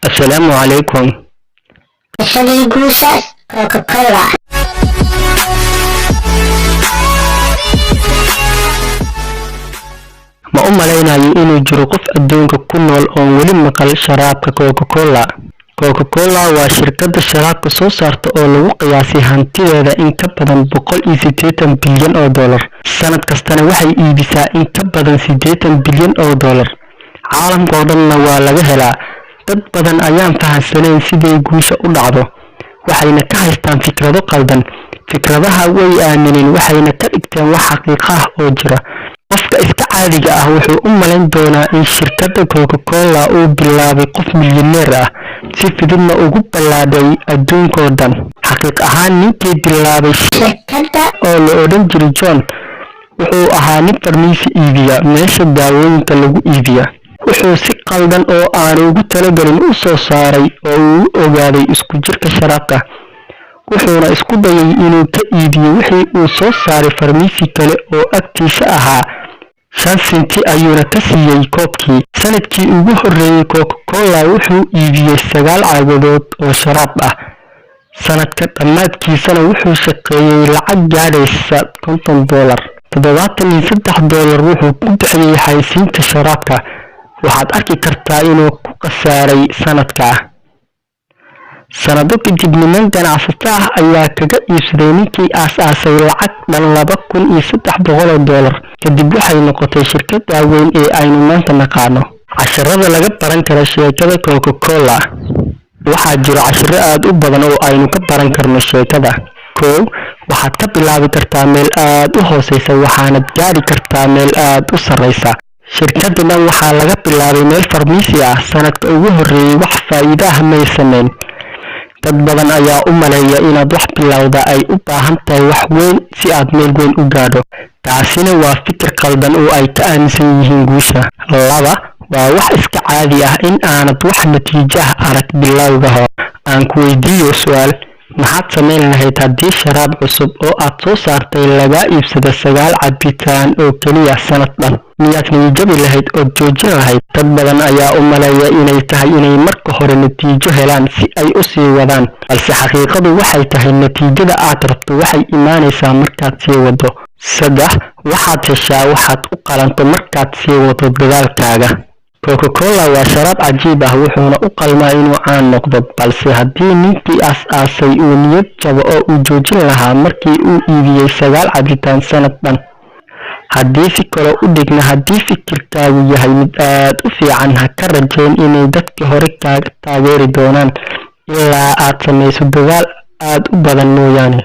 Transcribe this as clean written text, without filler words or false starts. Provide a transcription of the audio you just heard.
Assalaamu calaykum. Qisadii guusha Coca-Cola. Ma u malaynayo inuu jiro qof adduunka ku nool oon weli maqal sharaabka Coca-Cola. Coca-Cola waa shirkadda sharaabka soo saarta oo lagu qiyaasay hantideeda in ka badan 180 bilyan oo dollar. Sanad kastana waxay iibisaa in ka badan 80 bilyan oo dollar. Caalamka oo dhanna waa laga helaa. Dad badan ayaan fahansanayn siday guusha u dhacdo, waxayna ka haystaan fikrado qaldan. Fikradaha way aamineen, waxayna ka dhigteen wax xaqiiqo ah oo jira. Qofka iska caadiga ah wuxuu u malayn doonaa in shirkadda Coca-Cola uu bilaabay qof milyaneer ah, si fududna ugu ballaadhay adduunka oo dhan. Xaqiiq ahaan, ninkii bilaabay shirkadda oo la odhan jiray John wuxuu ahaa nin farmasi iibiya, meesha daawooyinka lagu iibiya. Wuxuu si qaldan oo aanu ugu talagelin u soo saaray oo uu u ogaaday isku jirka sharaabka, wuxuuna isku dayay inuu ka iibiyo wixii uu soo saaray farmasi kale oo agtiisa ahaa. 5 senti ayuuna ka siiyey koobkii. Sanadkii ugu horreeyey, Coca-Cola wuxuu iibiyey 9 caagadood oo sharaab ah. Sanadka dhammaadkiisana wuxuu shaqeeyey lacag gaadhaysa $50. $73 wuxuu ku bixiyey xayeysiinta sharaabka. Waxaad arki kartaa inuu ku khasaaray sanadka. Sanado kadib, niman ganacsato ah ayaa kaga iibsaday ninkii aas-aasay lacag dhan $2,300. Kadib waxay noqotay shirkadda weyn ee aynu maanta naqaano. Casharada laga baran karo sheekada Coca-Cola. Waxaa jiro casharo aad u badan oo aynu ka baran karno sheekada. Kow, waxaad ka bilaabi kartaa meel aad u hooseysa, waxaanad gaari kartaa meel aad u sarreysa. Shirkadda dhan waxaa laga bilaabay meel farmasi ah. Sanadka ugu horreeyey wax faa'iido ah may samayn. Dad badan ayaa u maleeya inaad wax bilowda ay u baahan tahay wax weyn si aad meel weyn u gaadho. Taasina waa fikir qaldan oo ay ka aaminsan yihiin guusha. Laba, waa wax iska caadi ah in aanad wax natiijo ah arag bilowga hore. Aan ku weydiiyo su'aal: maxaad samayn lahayd haddii sharaab cusub oo aad soo saartay lagaa iibsado 9 cabitaan oo keliya sanad dhan? Miyaad niyadjabi lahayd ood joojin lahayd? Dad badan ayaa u maleeya inay tahay inay marka hore natiijo helaan si ay u sii wadaan, balse xaqiiqadu waxay tahay natiijada aad rabto waxay imaanaysaa markaad sii wado. Saddex, waxaad heshaa waxaad u qalanto markaad sii wado dadaalkaaga. Coca-Cola waa sharaab cajiib ah, wuxuuna u qalmaa inuu caan noqdo, balse haddii ninkii aas-aasay uu niyad jabo oo uu joojin lahaa markii uu iibiyey 9 cabitaan sanad dhan. Haddii si kale u dhigna, haddii fikirkaagu yahay mid aad u fiican, ha ka rajayn inay dadka hore kaaga taageeri doonaan ilaa aad samayso dadaal aad u badan mooyaane.